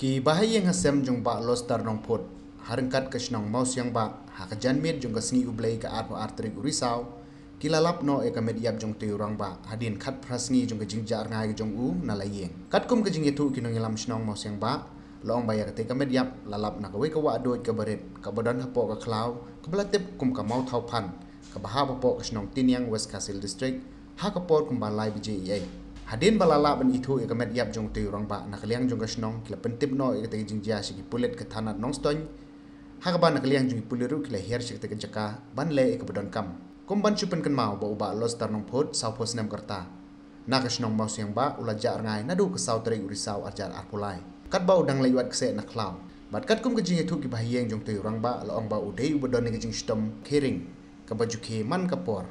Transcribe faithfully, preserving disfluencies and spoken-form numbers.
Ki bahaïing hasem jong Bah Loster Nongphut, ha ryngkat ka shnong Mawsiangbah, ha ka janmiet jong ka sngi U Blei ka arphew ar tarik u Risaw, ki la lap noh ïa ka met ïap jong utei u rangbah hadien khatphra sngi jong ka jingjah rngai jong u na la ïing. Katkum ka jingïathuh ki nongïalam shnong Mawsiangbah, la ong ba ïa katei ka met ïap la lap na kawei ka wahduid kaba rit, kaba don hapoh ka khlaw, kaba la tip kum ka Mawthawphan, kaba hap hapoh ka shnong Tiniang, West Khasi Hills District, ha ka por kumba lai baje eiei. Hadien ba la lah ban ithuh ïa ka met ïap jong utei u rangbah, na ka liang jong ka shnong ki la pyntip noh ïa katei ka jingjia sha ki pulit ka thanat Nongstoiñ, ha kaba na ka liang jong ki pulit ruh ki la hiar sha katei ka jaka ban leh ïa kaba donkam. Kum ban shu pynkynmaw ba u Bah Loster Nongphut, sawphew snem ka rta, na ka shnong Mawsiangbah, u la jah rngai naduh ka saw tarik u Risaw arhajar arphew lai, katba u dang leit wad kseh na khlaw. Bad katkum ka jingïathuh ki bahaïing jong utei u rangbah, la ong ba u dei uba don ïa ka jingshitom kheiring kaba ju khie man ka por.